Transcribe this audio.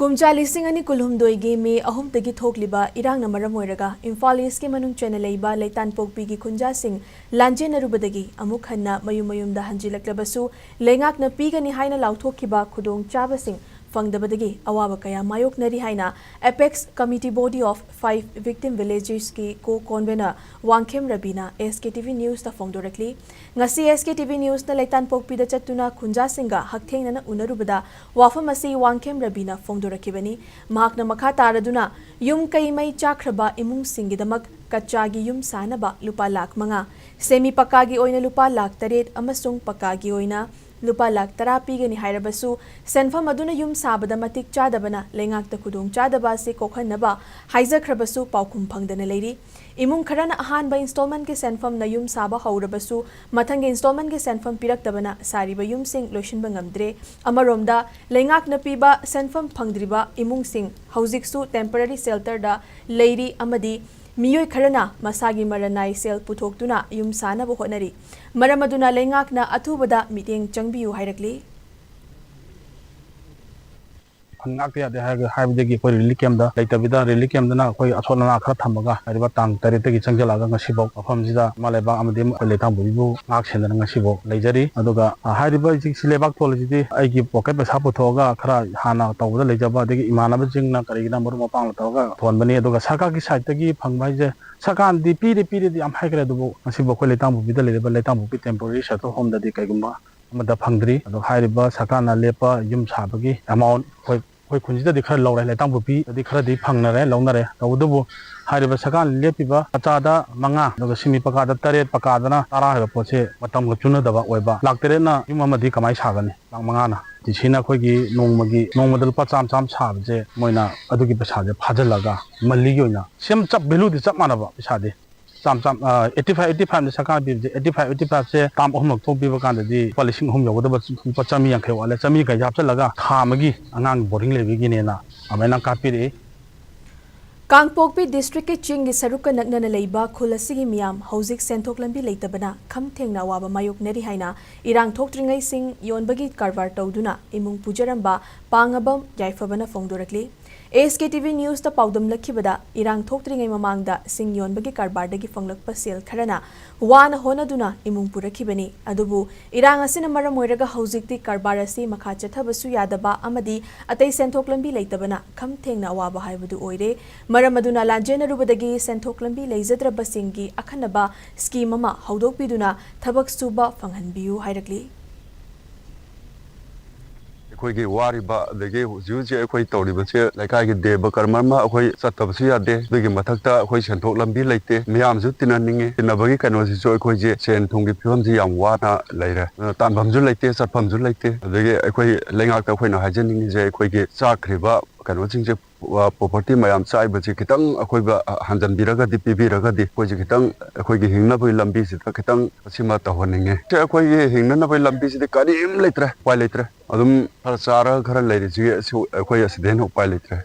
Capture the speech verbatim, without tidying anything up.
ꯀꯨꯝꯖꯥ ꯂꯤꯁꯤꯡ ꯑꯅꯤ ꯀꯨꯟꯍꯨꯝꯗꯣꯏꯒꯤ ꯃꯦ ꯑꯍꯨꯝꯗꯒꯤ ꯊꯣꯛꯂꯤꯕ ꯏꯔꯥꯡꯅ ꯃꯔꯝ ꯑꯣꯏꯔꯒ ꯏꯝꯐꯥꯜ ꯏꯁꯀꯤ ꯃꯅꯨꯡ ꯆꯟꯅ ꯂꯩꯕ ꯂꯩꯇꯥꯟꯄꯣꯛꯄꯤꯒꯤ ꯈꯨꯟꯖꯥꯁꯤꯡ ꯂꯥꯟꯖꯦꯟꯅꯔꯨꯕꯗꯒꯤ ꯑꯃꯨꯛ ꯍꯟꯅ ꯃꯌꯨꯝ ꯃꯌꯨꯝꯗ ꯍꯟꯖꯤꯜꯂꯛꯂꯕꯁꯨ, ꯂꯩꯉꯥꯛꯅ ꯄꯤꯒꯅꯤ ꯍꯥꯏꯅ ꯂꯥꯎꯊꯣꯛꯈꯤꯕ ꯈꯨꯗꯣꯡꯆꯥꯕꯁꯤꯡ ꯐꯪꯗꯕꯗꯒꯤ ꯑꯋꯥꯕ ꯀꯌꯥ ꯃꯥꯌꯣꯛꯅꯔꯤ ꯍꯥꯏꯅ Apex Committee Body of Five Victim Villages-ꯀꯤ co-convener Wangkhem ꯔꯕꯤꯅ SKTV News-ꯇ ꯐꯣꯡꯗꯣꯔꯛꯂꯤ꯫ ꯉꯁꯤ SKTV News-ꯅ ꯂꯩꯇꯥꯟꯄꯣꯛꯄꯤꯗ ꯆꯠꯇꯨꯅ ꯈꯨꯟꯖꯥꯁꯤꯡꯒ ꯍꯛꯊꯦꯡꯅꯅ ꯎꯅꯔꯨꯕꯗ ꯋꯥꯐꯝ ꯑꯁꯤ ꯋꯥꯡꯈꯦꯝ ꯔꯕꯤꯅ ꯐꯣꯡꯗꯣꯔꯛꯈꯤꯕꯅꯤ꯫ ꯃꯍꯥꯛꯅ ꯃꯈꯥ ꯇꯥꯔꯗꯨꯅ ꯌꯨꯝ ꯀꯩ ꯃꯩ ꯆꯥꯛꯈ꯭ꯔꯕ ꯏꯃꯨꯡꯁꯤꯡꯒꯤꯗꯃꯛ ꯀꯆꯥꯒꯤ ꯌꯨꯝ ꯁꯥꯅꯕ ꯂꯨꯄꯥ ꯂꯥꯈ ꯃꯉꯥ, ꯁꯦꯃꯤ ꯄꯀꯥꯒꯤ ꯑꯣꯏꯅ ꯂꯨꯄꯥ ꯂꯥꯈ ꯇꯔꯦꯠ ꯑꯃꯁꯨꯡ ꯄꯀꯥꯒꯤ ꯑꯣꯏꯅ ꯂꯨꯄꯥ ꯂꯥꯈ ꯇꯔꯥ ꯄꯤꯒꯅꯤ ꯍꯥꯏꯔꯕꯁꯨ, ꯁꯦꯟꯐꯝ ꯑꯗꯨꯅ ꯌꯨꯝ ꯁꯥꯕꯗ ꯃꯇꯤꯛ ꯆꯥꯗꯕꯅ ꯂꯩꯉꯥꯛꯇ ꯈꯨꯗꯣꯡꯆꯥꯗꯕ ꯑꯁꯤ ꯀꯣꯛꯍꯟꯅꯕ ꯍꯥꯏꯖꯈ꯭ꯔꯕꯁꯨ ꯄꯥꯎꯈꯨꯝ ꯐꯪꯗꯅ ꯂꯩꯔꯤ꯫ ꯏꯃꯨꯡ ꯈꯔꯅ ꯑꯍꯥꯟꯕ installment-ꯀꯤ ꯁꯦꯟꯐꯝꯅ ꯌꯨꯝ ꯁꯥꯕ ꯍꯧꯔꯕꯁꯨ, ꯃꯊꯪꯒꯤ installment-ꯀꯤ ꯁꯦꯟꯐꯝ ꯄꯤꯔꯛꯇꯕꯅ ꯁꯥꯔꯤꯕ ꯌꯨꯝꯁꯤꯡ ꯂꯣꯏꯁꯤꯟꯕ ꯉꯝꯗ꯭ꯔꯦ꯫ ꯑꯃꯔꯣꯝꯗ, ꯂꯩꯉꯥꯛꯅ ꯄꯤꯕ ꯁꯦꯟꯐꯝ ꯐꯪꯗ꯭ꯔꯤꯕ ꯏꯃꯨꯡꯁꯤꯡ ꯍꯧꯖꯤꯛꯁꯨ temporary shelter-ꯗ ꯂꯩꯔꯤ ꯑꯃꯗꯤ ꯃꯤꯑꯣꯏ ꯈꯔꯅ ꯃꯁꯥꯒꯤ ꯃꯔꯅꯥꯏ ꯁꯦꯜ ꯄꯨꯊꯣꯛꯇꯨꯅ ꯌꯨꯝ ꯁꯥꯅꯕ ꯍꯣꯠꯅꯔꯤ꯫ ꯃꯔꯝ ꯑꯗꯨꯅ ꯂꯩꯉꯥꯛꯅ ꯑꯊꯨꯕꯗ ꯃꯤꯠꯌꯦꯡ ꯆꯪꯕꯤꯌꯨ ꯍꯥꯏꯔꯛꯂꯤ꯫ ꯈꯨꯟ ꯉꯥꯛꯇ ꯌꯥꯗꯦ ꯍꯥꯏꯔꯒ, ꯍꯥꯏꯕꯗꯒꯤ ꯑꯩꯈꯣꯏ relief camp-ꯇ ꯂꯩꯇꯕꯤꯗ, relief camp-ꯇꯅ ꯑꯩꯈꯣꯏ ꯑꯁꯣꯠ ꯑꯅꯥ ꯈꯔ ꯊꯝꯃꯒ, ꯍꯥꯏꯔꯤꯕ ꯇꯥꯡ ꯇꯔꯦꯠꯇꯒꯤ ꯆꯪꯁꯤꯜꯂꯛꯑꯒ ꯉꯁꯤꯐꯥꯎ ꯃꯐꯝꯁꯤꯗ ꯏꯃꯥ ꯂꯩꯕꯥꯛ ꯑꯃꯗꯤ ꯑꯩꯈꯣꯏ ꯂꯩꯇꯥꯡꯕꯨꯕꯤꯕꯨ ꯉꯥꯛ ꯁꯦꯟꯗꯅ ꯉꯁꯤꯐꯥꯎ ꯂꯩꯖꯔꯤ꯫ ꯑꯗꯨꯒ, ꯑ, ꯍꯥꯏꯔꯤꯕ ꯍꯧꯖꯤꯛꯁꯤ ꯂꯩꯕꯥꯛ ꯊꯣꯜ ꯑꯁꯤꯗꯤ ꯑꯩꯒꯤ pocket ꯄꯩꯁꯥ ꯄꯨꯊꯣꯛꯑꯒ ꯈꯔ ꯍꯥꯟꯅ ꯇꯧꯕꯗ ꯂꯩꯖꯕ, ꯑꯗꯒꯤ ꯏꯃꯥꯟꯅꯕꯁꯤꯡꯅ ꯀꯔꯤꯒꯤꯅ ꯃꯔꯨꯞ ꯃꯄꯥꯡꯅ ꯇꯧꯔꯒ ꯊꯣꯟꯕꯅꯤ꯫ ꯑꯗꯨꯒ ꯁꯔꯀꯥꯔꯒꯤ side-ꯇꯒꯤ ꯐꯪꯕ ꯍꯥꯏꯁꯦ, ꯁꯔꯀꯥꯔꯅꯗꯤ ꯄꯤꯔꯦ ꯄꯤꯔꯦꯗꯤ ꯌꯥꯝ ꯍꯥꯏꯈ꯭ꯔꯦ, ꯑꯗꯨꯕꯨ ꯉꯁꯤꯐꯥꯎ ꯑꯩꯈꯣꯏ ꯂꯩꯇꯥꯡꯕꯨꯕꯤꯗ ꯂꯩꯔꯤꯕ ꯂꯩꯇꯥꯡꯕꯨꯕꯤ temporary shelter home-ꯗꯗꯤ ꯀꯩꯒꯨꯝꯕ ꯑꯃꯠꯇ ꯐꯪꯗ꯭ꯔꯤ꯫ ꯑꯗꯣ ꯍꯥꯏꯔꯤꯕ ꯁꯔꯀꯥꯔꯅ ꯂꯦꯞꯄ ꯌꯨꯝ ꯁꯥꯕꯒꯤ amount ꯑꯩꯈꯣꯏ, ꯑꯩꯈꯣꯏ ꯈꯨꯟꯁꯤꯗꯗꯤ ꯈꯔ ꯂꯧꯔꯦ, ꯂꯩꯇꯥꯡꯄꯣꯛꯄꯤꯗꯗꯤ ꯈꯔꯗꯤ ꯐꯪꯅꯔꯦ, ꯂꯧꯅꯔꯦ꯫ ꯇꯧꯕꯇꯕꯨ ꯍꯥꯏꯔꯤꯕ ꯁꯔꯀꯥꯔꯅ ꯂꯦꯞꯄꯤꯕ ꯀꯆꯥꯗ ꯃꯉꯥ, ꯑꯗꯨꯒ ꯁꯤꯃꯤ ꯄꯀꯥꯗ ꯇꯔꯦꯠ, ꯄꯀꯥꯗꯅ ꯇꯔꯥ ꯍꯥꯏꯕ ꯄꯣꯠꯁꯦ ꯃꯇꯝꯒ ꯆꯨꯅꯗꯕ ꯑꯣꯏꯕ꯫ ꯂꯥꯛ ꯇꯔꯦꯠꯅ ꯌꯨꯝ ꯑꯃꯗꯤ ꯀꯃꯥꯏꯅ ꯁꯥꯒꯅꯤ? ꯂꯥꯛ ꯃꯉꯥꯅ꯫ ꯗꯤ ꯁꯤꯅ ꯑꯩꯈꯣꯏꯒꯤ ꯅꯣꯡꯃꯒꯤ, ꯅꯣꯡꯃꯗ ꯂꯨꯄꯥ ꯆꯥꯝꯃ ꯆꯥꯝꯃ ꯁꯥꯕꯁꯦ ꯃꯣꯏꯅ ꯑꯗꯨꯒꯤ ꯄꯩꯁꯥꯁꯦ ꯐꯥꯖꯤꯜꯂꯒ monthly-ꯒꯤ ꯑꯣꯏꯅ same ꯆꯞ, value-ꯗꯤ ꯆꯞ ꯃꯥꯟꯅꯕ ꯄꯩꯁꯥꯗꯤ꯫ ꯆꯥꯝ ꯆꯥꯝ, ꯑ, eighty five, eighty five-ꯅꯤ ꯁꯔꯀꯥꯔꯅ ꯄꯤꯕꯁꯦ, eighty five, eighty five-ꯁꯦ term ꯑꯍꯨꯝꯂꯛ ꯊꯣꯛ ꯄꯤꯕ ꯀꯥꯟꯗꯗꯤ ꯂꯨꯄꯥ ꯂꯤꯁꯤꯡ ꯑꯍꯨꯝ ꯌꯧꯒꯗꯕ, ꯂꯨꯄꯥ ꯆꯥꯝꯃꯔꯤ ꯌꯥꯡꯈꯩ ꯋꯥꯠꯂꯦ, ꯆꯥꯝꯃꯔꯤ ꯌꯥꯡꯈꯩ ꯍꯥꯞꯆꯤꯜꯂꯒ ꯊꯥ ꯑꯃꯒꯤ ꯑꯉꯥꯡ boarding ꯂꯩꯕꯒꯤꯅꯦꯅ ꯑꯗꯨꯃꯥꯏꯅ ꯀꯥꯞꯄꯤꯔꯛꯏ꯫ ꯀꯥꯡꯄꯣꯛꯄꯤ ꯗꯤꯁꯇ꯭ꯔꯤꯛꯀꯤ ꯆꯤꯡꯒꯤ ꯁꯔꯨꯛꯀ ꯅꯛꯅꯅ ꯂꯩꯕ ꯈꯨꯜ ꯑꯁꯤꯒꯤ ꯃꯤꯌꯥꯝ ꯍꯧꯖꯤꯛ ꯁꯦꯟꯊꯣꯛ ꯂꯝꯕꯤ ꯂꯩꯇꯕꯅ ꯈꯝ ꯊꯦꯡꯅ ꯑꯋꯥꯕ ꯃꯥꯌꯣꯛꯅꯔꯤ ꯍꯥꯏꯅ ꯏꯔꯥꯡ ꯊꯣꯛꯇ꯭ꯔꯤꯉꯩ ꯁꯤꯡ ꯌꯣꯟꯕꯒꯤ ꯀꯔꯕꯥꯔ ꯇꯧꯗꯨꯅ ꯏꯃꯨꯡ ꯄꯨꯖꯔꯝꯕ ꯄꯥꯡꯉꯕꯝ ꯌꯥꯏꯐꯕꯅ ꯐꯣꯡꯗꯣꯔꯛꯂꯤ꯫ ꯑꯦꯁ ꯀꯦ ꯇꯤ ꯚꯤ ꯅ꯭ꯌꯨꯁꯇ ꯄꯥꯎꯗꯝꯂꯛꯈꯤꯕꯗ, ꯏꯔꯥꯡ ꯊꯣꯛꯇ꯭ꯔꯤꯉꯩ ꯃꯃꯥꯡꯗ ꯁꯤꯡ ꯌꯣꯟꯕꯒꯤ ꯀꯔꯕꯥꯔꯗꯒꯤ ꯐꯪꯂꯛꯄ ꯁꯦꯜ ꯈꯔꯅ ꯋꯥꯅ ꯍꯣꯠꯅꯗꯨꯅ ꯏꯃꯨꯡ ꯄꯨꯔꯛꯈꯤꯕꯅꯤ꯫ ꯑꯗꯨꯕꯨ ꯏꯔꯥꯡ ꯑꯁꯤꯅ ꯃꯔꯝ ꯑꯣꯏꯔꯒ ꯍꯧꯖꯤꯛꯇꯤ ꯀꯔꯕꯥꯔ ꯑꯁꯤ ꯃꯈꯥ ꯆꯠꯊꯕꯁꯨ ꯌꯥꯗꯕ ꯑꯃꯗꯤ ꯑꯇꯩ ꯁꯦꯟꯊꯣꯛ ꯂꯝꯕꯤ ꯂꯩꯇꯕꯅ ꯈꯝ ꯊꯦꯡꯅ ꯑꯋꯥꯕ ꯍꯥꯏꯕꯗꯨ ꯑꯣꯏꯔꯦ꯫ ꯃꯔꯝ ꯑꯗꯨꯅ ꯂꯥꯟꯖꯦꯟꯅꯔꯨꯕꯗꯒꯤ ꯁꯦꯟꯊꯣꯛ ꯂꯝꯕꯤ ꯂꯩꯖꯗ꯭ꯔꯕꯁꯤꯡꯒꯤ ꯑꯈꯟꯅꯕ ꯁ꯭ꯀꯤꯝ ꯑꯃ ꯍꯧꯗꯣꯛꯄꯤꯗꯨꯅ ꯊꯕꯛ ꯁꯨꯕ ꯐꯪꯍꯟꯕꯤꯌꯨ ꯍꯥꯏꯔꯛꯂꯤ꯫ ꯑꯩꯈꯣꯏꯒꯤ ꯋꯥꯔꯤꯕ, ꯑꯗꯒꯤ ꯍꯧꯖꯤꯛ ꯍꯧꯖꯤꯛ ꯑꯩꯈꯣꯏ ꯇꯧꯔꯤꯕꯁꯦ, ꯂꯩꯀꯥꯏꯒꯤ ꯗꯦꯕ ꯀꯔꯃ ꯑꯃ ꯑꯩꯈꯣꯏ ꯆꯠꯇꯕꯁꯨ ꯌꯥꯗꯦ꯫ ꯑꯗꯨꯒꯤ ꯃꯊꯛꯇ ꯑꯩꯈꯣꯏ ꯁꯦꯟꯊꯣꯛ ꯂꯝꯕꯤ ꯂꯩꯇꯦ꯫ ꯃꯤꯌꯥꯝꯁꯨ ꯇꯤꯟꯅꯅꯤꯡꯉꯤ꯫ ꯇꯤꯟꯅꯕꯒꯤ ꯀꯩꯅꯣꯁꯤꯁꯨ ꯑꯩꯈꯣꯏꯁꯦ ꯁꯦꯟ ꯊꯨꯝꯒꯤ ꯐꯤꯕꯝꯁꯤ ꯌꯥꯝ ꯋꯥꯅ ꯂꯩꯔꯦ꯫ ꯑꯗꯨꯅ ꯇꯥꯟꯐꯝꯁꯨ ꯂꯩꯇꯦ, ꯆꯠꯐꯝꯁꯨ ꯂꯩꯇꯦ꯫ ꯑꯗꯒꯤ ꯑꯩꯈꯣꯏ ꯂꯩꯉꯥꯛꯇ ꯑꯩꯈꯣꯏꯅ ꯍꯥꯏꯖꯅꯤꯡꯉꯤꯁꯦ, ꯑꯩꯈꯣꯏꯒꯤ ꯆꯥꯈ꯭ꯔꯤꯕ ꯀꯩꯅꯣꯁꯤꯡꯁꯦ, ꯄ꯭ꯔꯣꯄꯔꯇꯤ ꯃꯌꯥꯝ ꯆꯥꯏꯕꯁꯦ ꯈꯤꯇꯪ ꯑꯩꯈꯣꯏꯕ ꯍꯟꯖꯟꯕꯤꯔꯒꯗꯤ, ꯄꯤꯕꯤꯔꯒꯗꯤ, ꯑꯩꯈꯣꯏꯁꯦ ꯈꯤꯇꯪ ꯑꯩꯈꯣꯏꯒꯤ ꯍꯤꯡꯅꯕꯒꯤ ꯂꯝꯕꯤꯁꯤꯗ ꯈꯤꯇꯪ ꯁꯤꯃ ꯇꯧꯍꯟꯅꯤꯡꯉꯦ꯫ ꯁꯦ, ꯑꯩꯈꯣꯏꯒꯤ ꯍꯤꯡꯅꯅꯕꯒꯤ ꯂꯝꯕꯤꯁꯤꯗꯤ ꯀꯔꯤꯝ ꯂꯩꯇ꯭ꯔꯦ, ꯎꯄꯥꯏ ꯂꯩꯇ꯭ꯔꯦ꯫ ꯑꯗꯨꯝ ꯈꯔ ꯆꯥꯔꯒ ꯈꯔ ꯂꯩꯔꯤꯁꯤꯒꯤ ꯑꯁꯤ ꯑꯩꯈꯣꯏ ꯑꯁꯤꯗꯩ ꯍꯦꯟꯅ ꯎꯄꯥꯏ ꯂꯩꯇ꯭ꯔꯦ꯫